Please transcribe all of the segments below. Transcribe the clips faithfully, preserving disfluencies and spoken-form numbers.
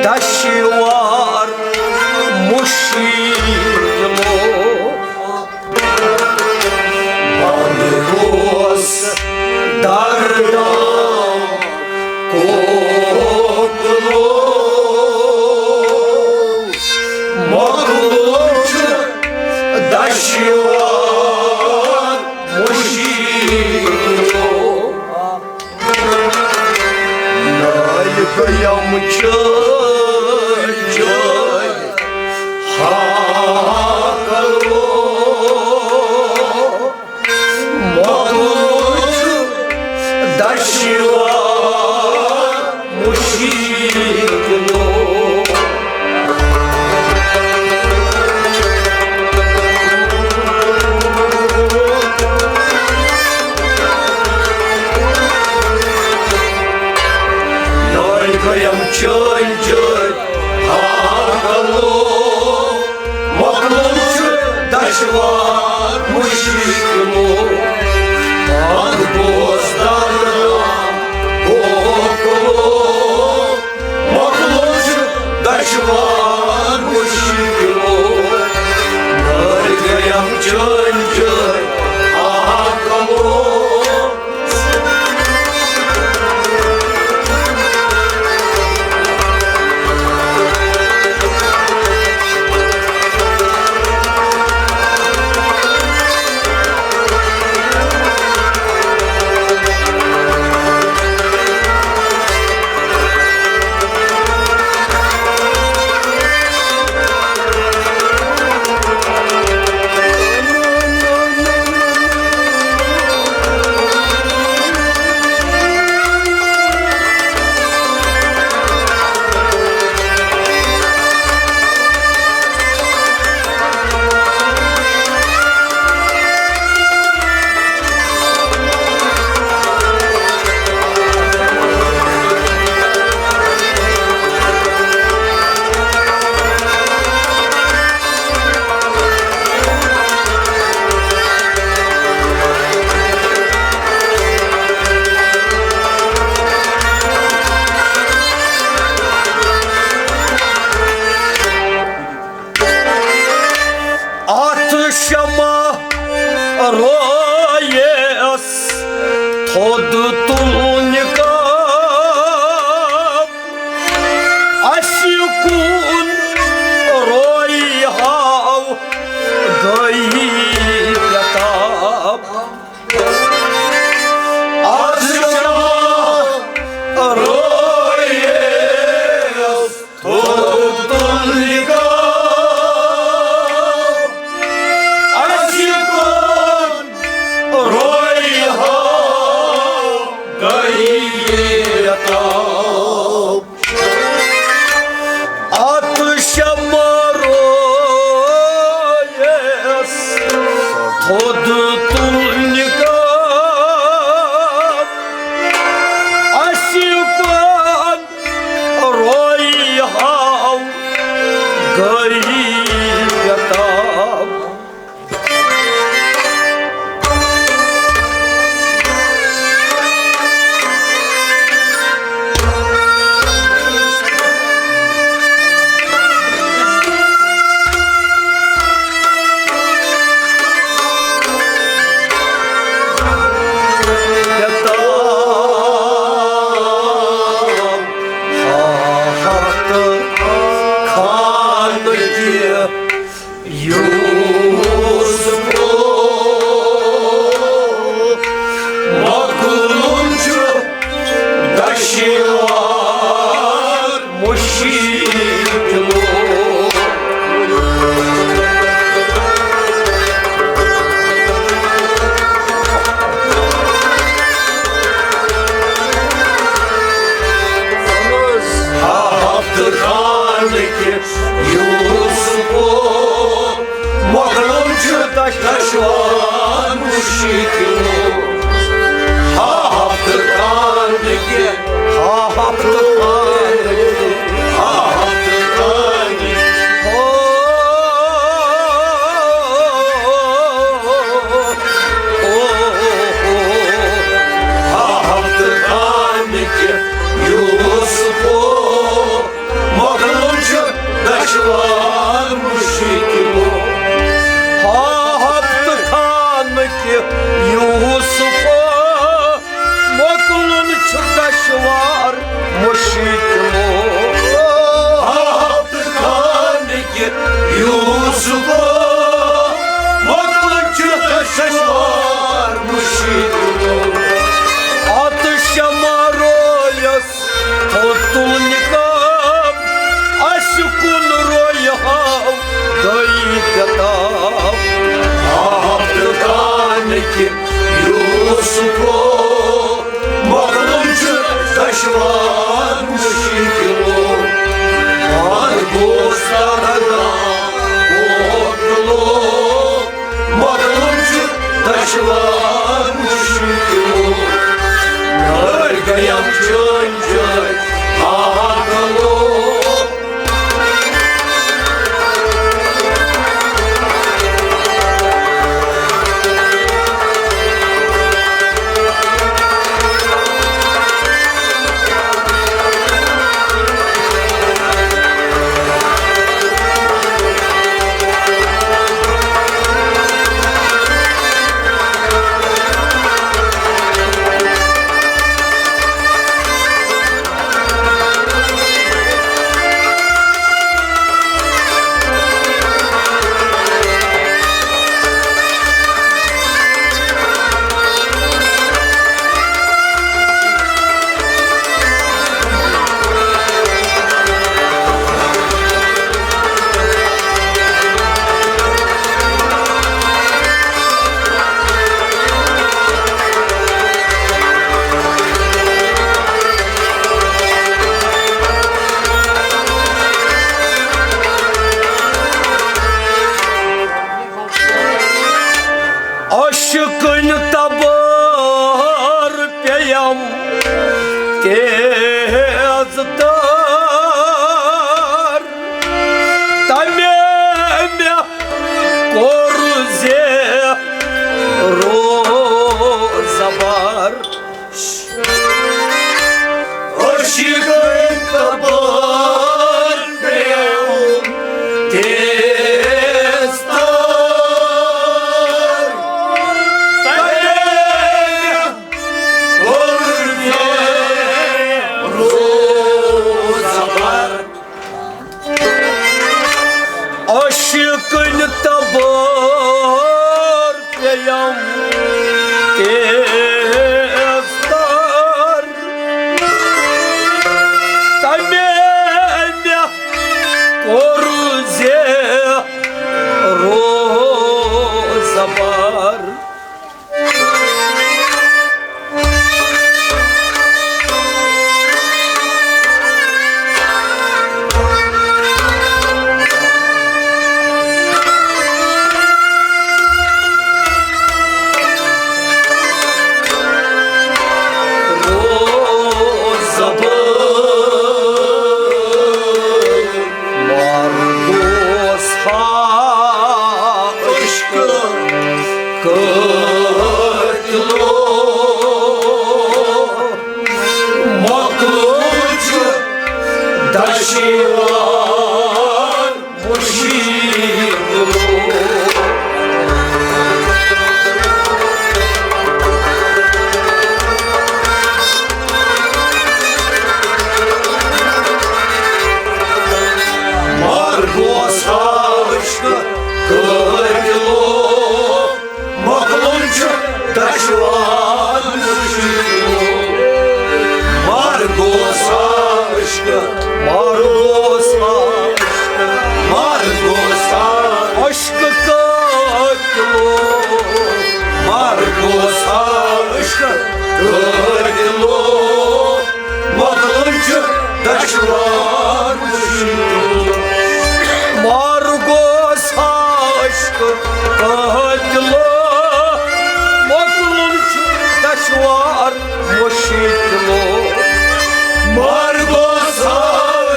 دشوار مشکلو، بند اوس دریا کوکلو، مۄکلو چھُ دشوار مشکلو۔ نایہِ گٔیم چٲنۍ چٲنۍ ہاکلو، مۄکلو چھُ دشوار مشکلو۔ نایہِ گٔیم چٲنۍ چٲنۍ ہاکلو، مۄکلو چھُ دشوار مشکلو۔ اکھ دوست دردا کوکلو، مۄکلو چھُ دشوار مشکلو۔ نایہِ گٔیم چٲنۍ چٲنۍ ہاکلو۔ اوتُل نِقاب اَسہِ کُن رویہِ ہاو دٲیی پٮ۪تاو۔ آب تہٕ کانٕکہِ یوٗسفو، مۄکلُن چھُ دشوار مُشکِلو۔ وَن گوس تَگان اوتُلو، مۄکلُن چھُ دشوار مُشکِلو۔ نٔرۍ گٔیم چٲنۍ چٲنۍ آکلو۔ عشقن تبر پیم تیز تر، تمے مےٚ کوٚر زیرو زبر۔ عشقن تبر پیم تیز تر، تمے مےٚ کوٚر زیرو زبر۔ عشقن تبر پیم تیز تر، تمے مےٚ کوٚر زیرو زبر۔ مر گوس ہا عشقہٕ قٲتلو، مۄکلوو چھُ دشوار مُشکِلو۔ مر گوس ہا عشقہٕ قٲتلو، مۄکلُن چھُ دشوار مُشکِلو۔ مر گوس ہا عشقہٕ، مر گوس ہا عشقہٕ، مر گوس ہا عشقہٕ قٲتلو۔ مر گوس ہا عشقہٕ قٲتلو، مۄکلُن چھُ دشوار مُشکِلو۔ مر گوس ہا عشقہٕ قٲتلو، مۄکلُن چھُ دشوار مُشکِلو۔ مر گوس ہا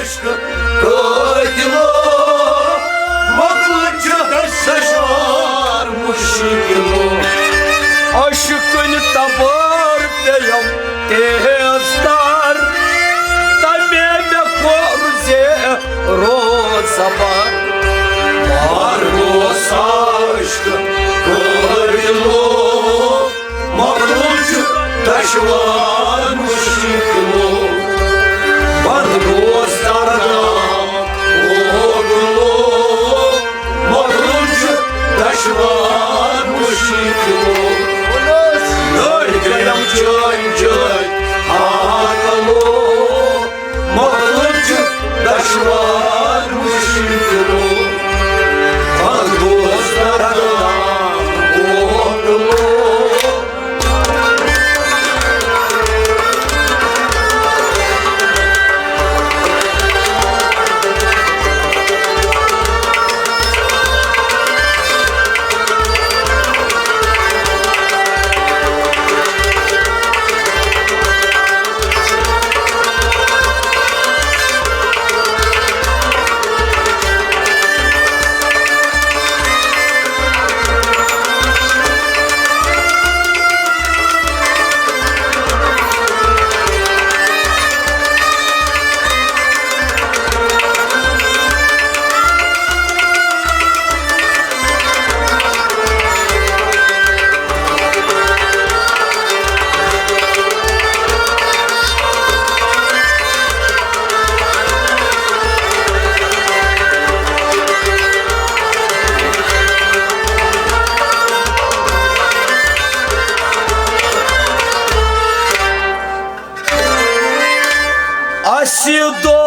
عشقہٕ قٲتلو، مۄکلُن چھُ دشوار مُشکِلو۔ عشقن تبر پیم تیز تر، تمے مےٚ کوٚر زیرو زبر۔ مر گوس ہا عشقہٕ قٲتلو، مۄکلُن چھُ دشوار مُشکِلو۔ بند گوس دردام اوگلو، مۄکلُن چھُ دشوار مُشکِلو۔ نٔرۍ گٔیم چٲنۍ چٲنۍ آکلو،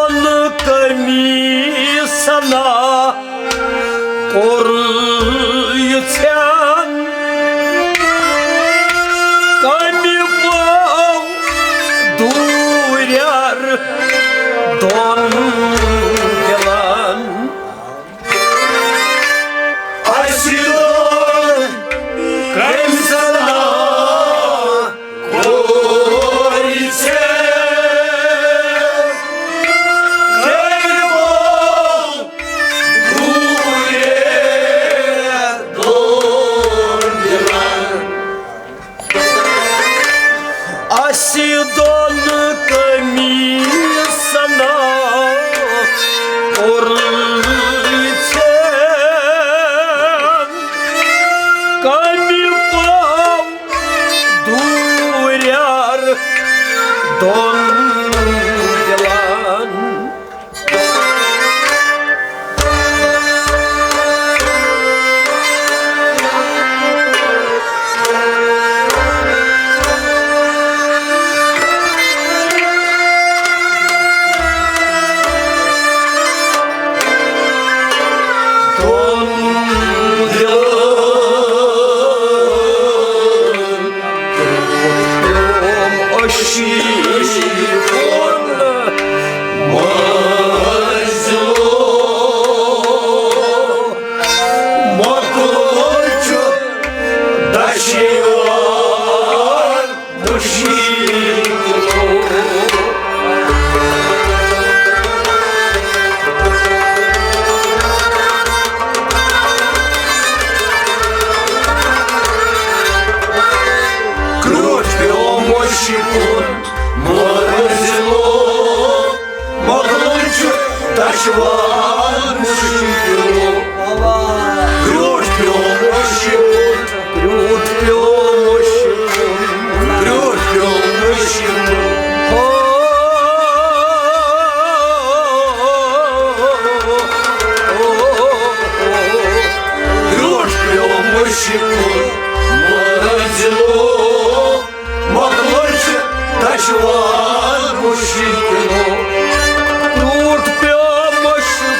کٔمی سنا کوٚر یہِ ژھٮ۪ن، کٔمۍ پٲو دوٗرٮ۪ر دۄن دِلن۔ اَسہِ دوٚپ کٔمۍ سنا کوٚر یہِ ژےٚ؟ کٔمۍ پٲو دوٗرٮ۪ر دۄن دِلن؟ اَسہِ دۄن کٔمی سنا کوٚر ژےٚ، کٔمۍ پٲو دوٗرٮ۪ر دۄن دِلن۔ دۄن دِلن۔ أشی کن منزلو مۄکلُن چھُ دشوار مُشکِلو۔ کرٛوٹھ پیوٚو مُشکِل منزلو، مۄکلُن چھُ دشوار مُشکِلو۔ کرٛوٹھ پیوٚو مُشکِل، کرٛوٹھ پیوٚو مُشکِل، کرٛوٹھ پیوٚو مُشکِل۔ ہو، کرٛوٹھ پیوٚو مُشکِل منزلو، مۄکلُن چھُ دشوار مُشکِلو۔ کرٛوٹھ پیوٚو مُشکِل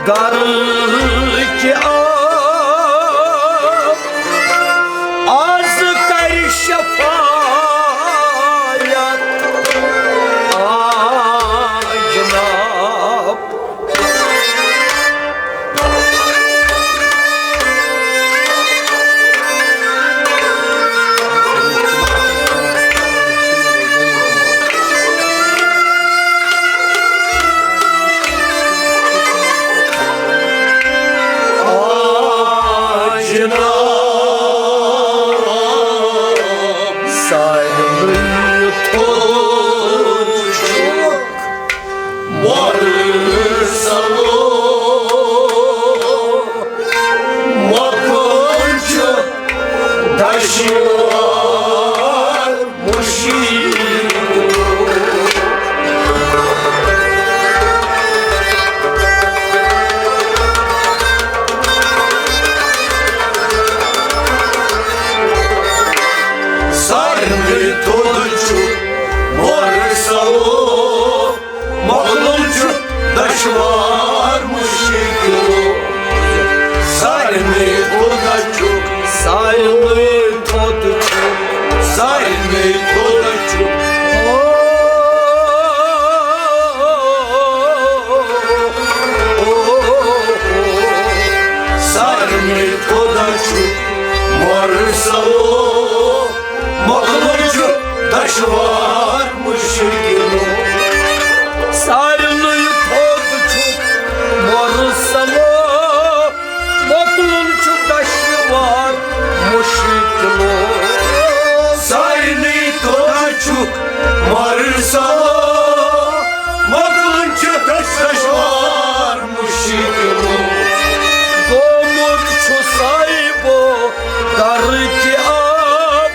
گرٕکۍ آب، از کرِ شفایت آ جناب۔ آ جناب، سارنٕے تھوٚد چھُکھ مرسلو، مۄکلُن چھُ دشوار مُشکِل۔ سارنٕے تھوٚد چھُ مرسلو، مۄکلُن چھُ دشوار مُشکِلو۔ سارنٕے تھوٚد چھُ، سارنٕے تھوٚد چھُ، سارنٕے تھوٚد چھُ۔ او، او، او، او، سارنٕے تھوٚد چھُ مرسلو، مۄکلُن چھُ دشوار مُشکِلو۔ سارنٕے تھوٚد چھُ مرسلو، مۄکلُن چھُ دشوار مُشکِلو۔ سارنٕے تھوٚد چھُ مرسلو، مۄکلُن چھُ دشوار مُشکِلو۔ گوٚمُت چھُ صاحبو گرٕکۍ آب،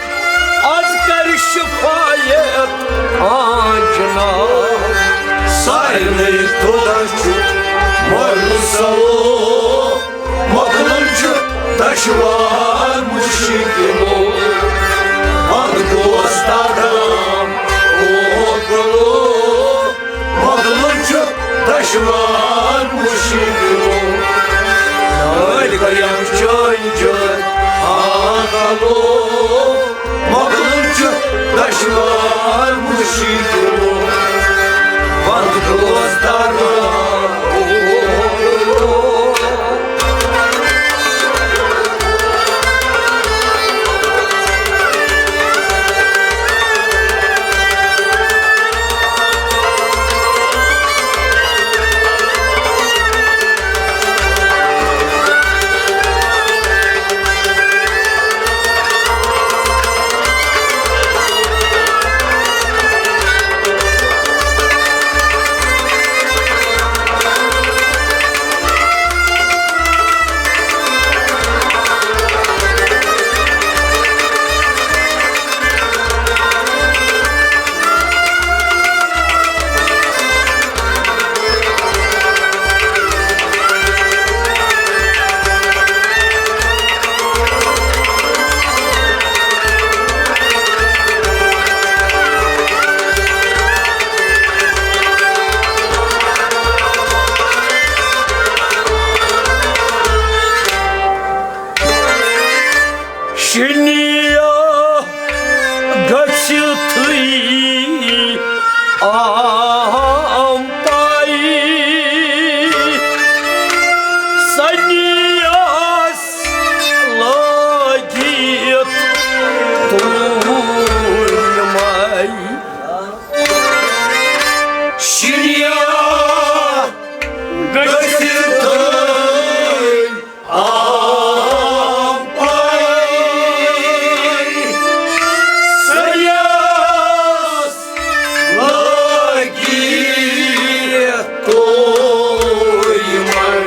از کرِ شفایت آ جناب۔ سارنٕے تھوٚد چھُ مرسلو، مۄکلُن چھُ دشوار مُشکِلو۔ بند گوس دادام اوکلو، مۄکلُن چھُ دشوار مُشکِلو۔ نٲلۍ گٔیم چٲنۍ جٲنۍ آکلو، مۄکلُن چھُ دشوار مُشکِلو۔ بند گوس دادام اوکلو۔ شِنیا گٔژھِتھٕے آم پاے، سنیاس لٲگِتھ توٗرۍ ماے۔ شِنیا گٔژھِتھٕے آم پاے، سنیاس لٲگِتھ توٗرۍ ماے۔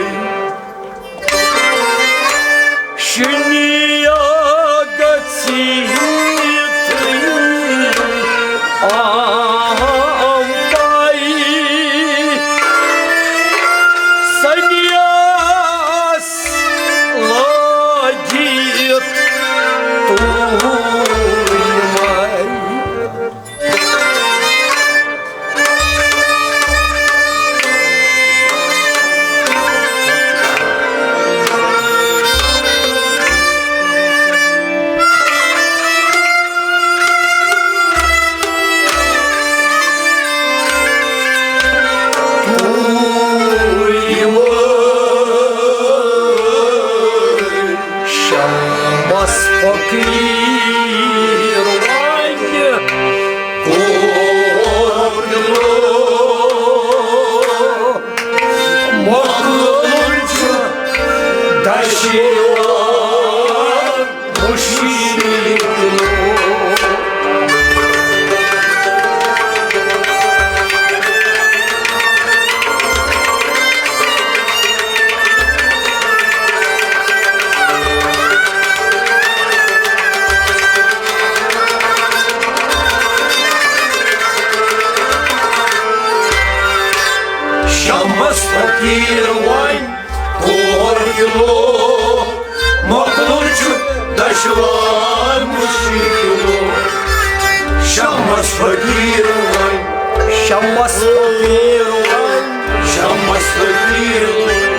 شِنیا گٔژھِتھٕے آم پاے، سنیاس لٲگِتھ توٗرۍ ماے۔ فقیٖر وۄنۍ۔ شمس فقیٖر وۄنۍ۔ شمس فقیٖر وۄنۍ۔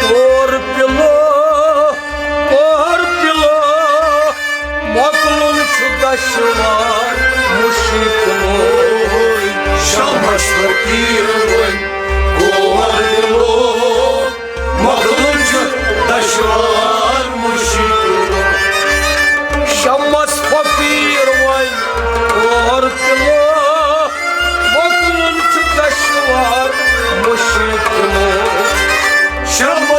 کور پِلو، کور پِلو، مۄکلُن چھُ دشوار مُشرِکن۔ شمس فقیٖر وۄنۍ۔ کور پِلو، مۄکلُن چھُ دشوار مُشرِکن۔ شمس فقیٖر وۄنۍ۔ کور پِلو، مۄکلُن چھُ دشوار مُشرِکن۔ شمس